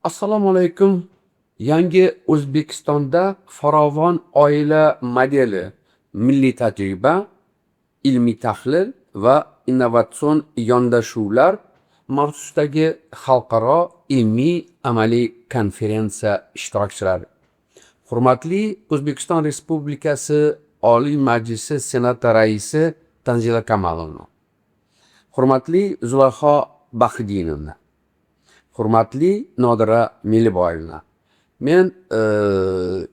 Assalomu alaykum. Yangi O'zbekistonda farovon oila modeli: milliy tajriba, ilmiy tahlil va innovatsion yondashuvlar mavzusidagi xalqaro ilmiy amaliy konferensiya ishtirokchilari. Hurmatli O'zbekiston Respublikasi Oliy Majlisi Senati raisi Tanzila Kamalovna. Hurmatli Zulayho Bahridinovna. Hurmatli Nodira Meliboyevna. Men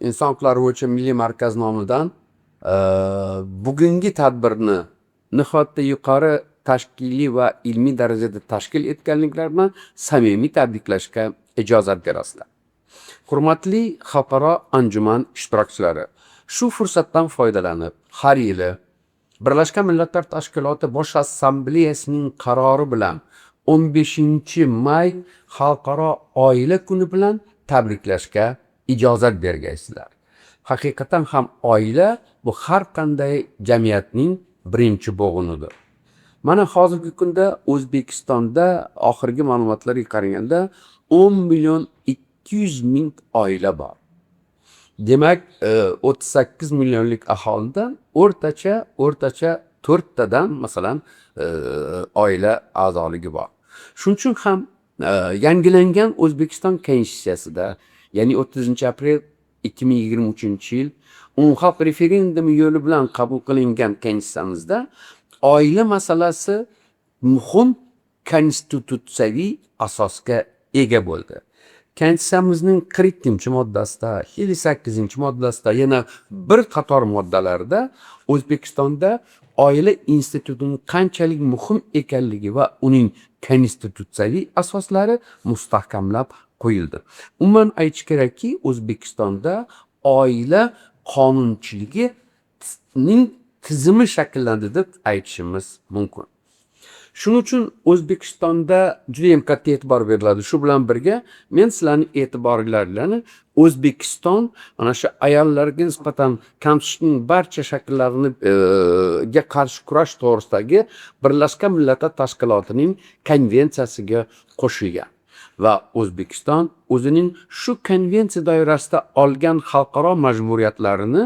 Inson huquqlari bo'yicha milliy markaz nomidan bugungi tadbirni nihoyatda yuqori tashkiliy va ilmiy darajada tashkil etganliklari bilan samimiy tabriklashga ijozat berasizlar. Hurmatli xalqaro anjuman ishtirokchilari, shu fursatdan foydalanib, har yili Birlashgan Millatlar Tashkiloti Bosh Assambleyasining qarori bilan 15-may Xalqaro oila kuni bilan tabriklashga ijozat bergaysizlar. Haqiqatan ham oila bu har qanday jamiyatning birinchi bo'g'inidir. Mana hozirgi kunda O'zbekistonda oxirgi ma'lumotlarga qaraganda 10 million 200 ming oila bor. Demak, 38 millionlik aholidan o'rtacha to'rttadan, masalan, oila a'zoligi bor. Shuning uchun ham yangilangan O'zbekiston Konstitutsiyasida, ya'ni 30 aprel 2023-yil umumxalq referendumi yo'li bilan qabul qilingan Konstitutsiyamizda oila masalasi muhim konstitutsiyaviy asosga ega bo'ldi. Konstitutsiyamizning 42-moddasida, 58-moddasida, yana bir qator moddalarda O'zbekistonda oila institutining qanchalik muhim ekanligi va uning konstitutsiyaviy asoslari mustahkamlab qo'yildi. Umuman aytish kerakki, O'zbekistonda oila qonunchiligining tizimi shakllandi deb aytishimiz mumkin. Shuning uchun O'zbekistonda judayam katta e'tibor beriladi. Shu bilan birga men sizlarni e'tiboringlarni O'zbekiston mana shu ayollarga nisbatan kamsitishning barcha shakllarini ga qarshi kurash to'g'risidagi Birlashgan Millatlar Tashkilotining konvensiyasiga qo'shilgan va O'zbekiston o'zining shu konvensiya doirasida olgan xalqaro majburiyatlarini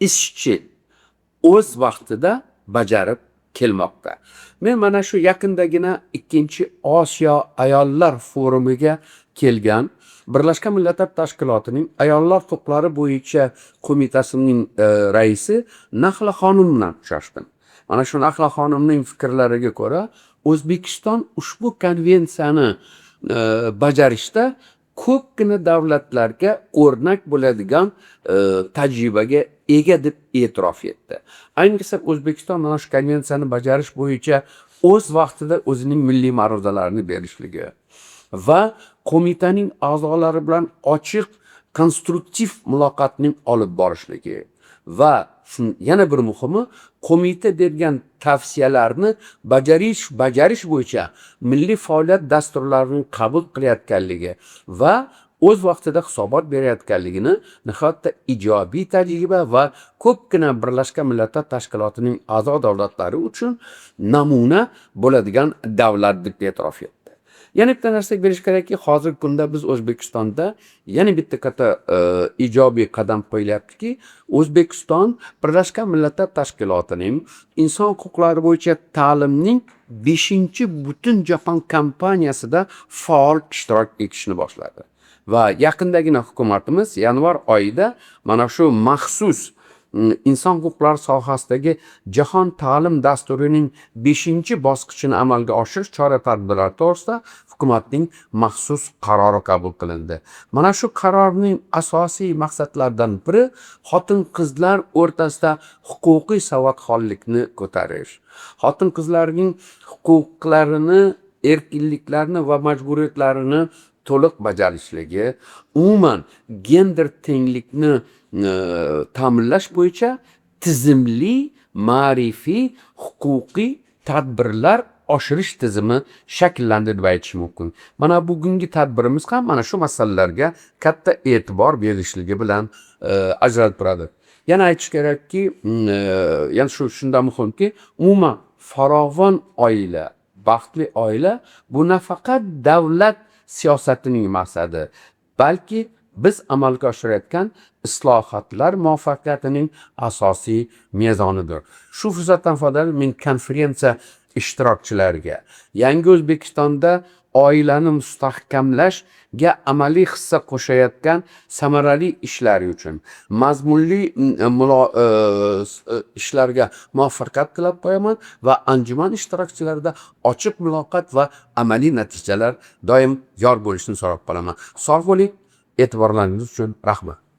izchil, o'z vaqtida bajarib kelmoqda. Men mana shu yaqindagina ikkinchi Osiyo ayollar forumiga kelgan Birlashgan Millatlar Tashkilotining ayollar huquqlari bo'yicha qo'mitasining raisi Nahla xonim bilan uchrashdim. Mana shu Nahla xonimning fikrlariga ko'ra, O'zbekiston ushbu konvensiyani bajarishda ko'pgina davlatlarga o'rnak bo'ladigan tajribaga ega deb e'tirof etdi. Ayniqsa, O'zbekiston mana shu konvensiyani bajarish bo'yicha o'z vaqtida o'zining milliy ma'ruzalarini berishligi va qo'mitaning a'zolari bilan ochiq, konstruktiv muloqotning olib borishligi va yana bir muhimi, qo'mita bergan tavsiyalarni bajarish bo'yicha milliy faoliyat dasturlarini qabul qilayotganligi va o'z vaqtida hisobot berayotganligini nihoyatda ijobiy tajriba va ko'pgina Birlashgan Millatlar Tashkilotining a'zo davlatlari uchun namuna bo'ladigan davlat deb e'tirof etdi. Yana bitta narsa berish kerakki, hozirgi kunda biz O'zbekistonda yana bitta katta ijobiy qadam qo'yilyaptiki, O'zbekiston Birlashgan Millatlar Tashkilotining inson huquqlari bo'yicha ta'limning beshinchi butunjahon kampaniyasida faol ishtirok etishni boshladi. Va yaqindagina hukumatimiz yanvar oyida mana shu maxsus inson huquqlari sohasidagi jahon ta'lim dasturining beshinchi bosqichini amalga oshirish chora tadbirlari to'g'risida hukumatning maxsus qarori qabul qilindi. Mana shu qarorning asosiy maqsadlaridan biri xotin qizlar o'rtasida huquqiy savodxonlikni ko'tarish, xotin qizlarning huquqlarini, erkinliklarini va majburiyatlarini to'liq bajarishligi, umuman gender tenglikni ta'minlash bo'yicha tizimli ma'rifiy, huquqiy tadbirlar oshirish tizimi shakllandi deb aytish mumkin. Mana bugungi tadbirimiz ham mana shu masalalarga katta e'tibor berishligi bilan ajralib turadi. Yana aytish kerakki, yana shu shundan muhimki, umuman farovon oila, baxtli oila bu nafaqat davlat siyosatining maqsadi, balki biz amalga oshirayotgan islohotlar muvaffaqiyatining asosiy mezonidir. Shu fursatdan foydalanib, men konferensiya ishtirokchilariga yangi O'zbekistonda oilani mustahkamlashga amaliy hissa qo'shayotgan samarali ishlari uchun mazmunli ishlarga muvaffaqiyat tilab qo'yaman va anjuman ishtirokchilarida ochiq muloqot va amaliy natijalar doim yor bo'lishini so'rab qolaman. Sog' bo'ling, e'tiborlaringiz uchun rahmat.